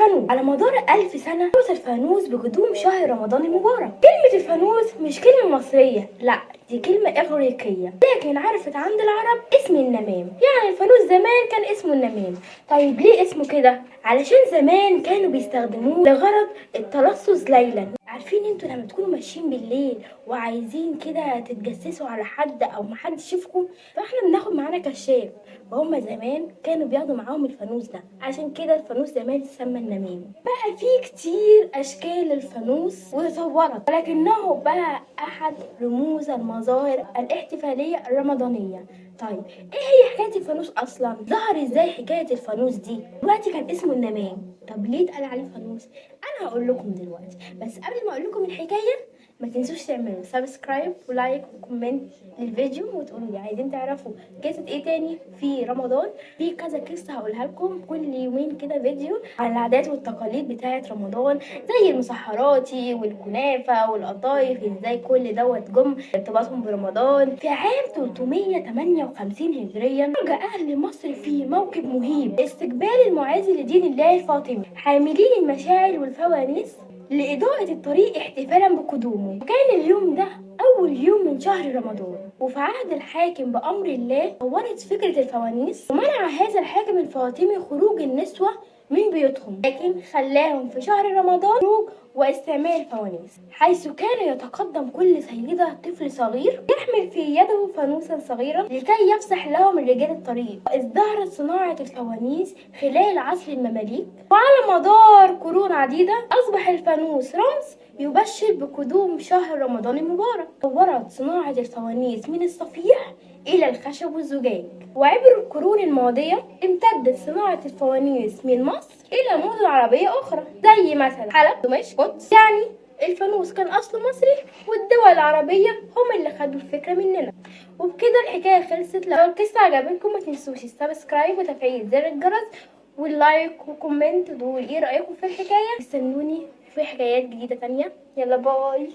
الفانوس على مدار 1000 سنة ربط الفانوس بقدوم شهر رمضان المبارك. كلمة الفانوس مش كلمة مصرية، لا دي كلمة إغريقية، لكن عرفت عند العرب اسم النمام. يعني الفانوس زمان كان اسمه النمام. طيب ليه اسمه كده؟ علشان زمان كانوا بيستخدموه لغرض التلصص ليلا. عارفين انتوا لما تكونوا ماشيين بالليل وعايزين كده تتجسسوا على حد او محدش يشوفكم، فاحنا بناخد معانا كشاف، وهم زمان كانوا بياخدوا معاهم الفانوس ده، عشان كده الفانوس زمان اتسمى النمام. بقى في كتير اشكال للفانوس وتطورت، ولكنه بقى احد رموز المظاهر الاحتفالية الرمضانية. طيب ايه هي حكاية الفانوس اصلا؟ ظهر ازاي حكاية الفانوس دي؟ دلوقتي كان اسمه النمام، طب ليه اتقال عليه فانوس؟ انا هقول لكم دلوقتي، بس قبل ما اقول لكم الحكاية ما تنسوش تعملوا subscribe و like و comment للفيديو، وتقولوا لي عايزين تعرفوا قصة ايه تاني في رمضان. في كذا قصة هقولها لكم كل يومين كده فيديو عن العادات والتقاليد بتاعه رمضان، زي المسحراتي والكنافه والقطايف، ازاي كل دوت جم ارتباطهم برمضان. في عام 358 هجريا رجع اهل مصر في موكب مهيب لاستقبال المعز لدين الله الفاطمي، حاملين المشاعل والفوانيس لإضاءة الطريق احتفالا بقدومه. وكان اليوم ده أول يوم من شهر رمضان. وفي عهد الحاكم بأمر الله طورت فكرة الفوانيس، ومنع هذا الحاكم الفاطمي خروج النسوة من بيوتهم، لكن خلاهم في شهر رمضان خروج واستعمال الفوانيس، حيث كان يتقدم كل سيدة طفل صغير يحمل في يده فانوسا صغيرا لكي يفسح لهم الرجال الطريق. ازدهرت صناعة الفوانيس خلال عصر المماليك، وعلى مدار قرون عديدة أصبح الفانوس رمز يبشر بقدوم شهر رمضان المبارك. طورت صناعة الفوانيس من الصفيح إلى الخشب والزجاج، وعبر القرون الماضية امتدت صناعة الفوانيس من مصر إلى مدن عربية أخرى، زي مثلا حلب، دمشق، قدس. يعني الفانوس كان أصله مصري، والدول العربية هم اللي خدوا الفكرة مننا. وبكده الحكاية خلصت. لو القصة عجبتكم ما تنسوش ال subscribe وتفعيل زر الجرس وال like و comment، تقول ايه رأيكم في الحكاية. استنوني في حكايات جديدة تانية. يلا bye.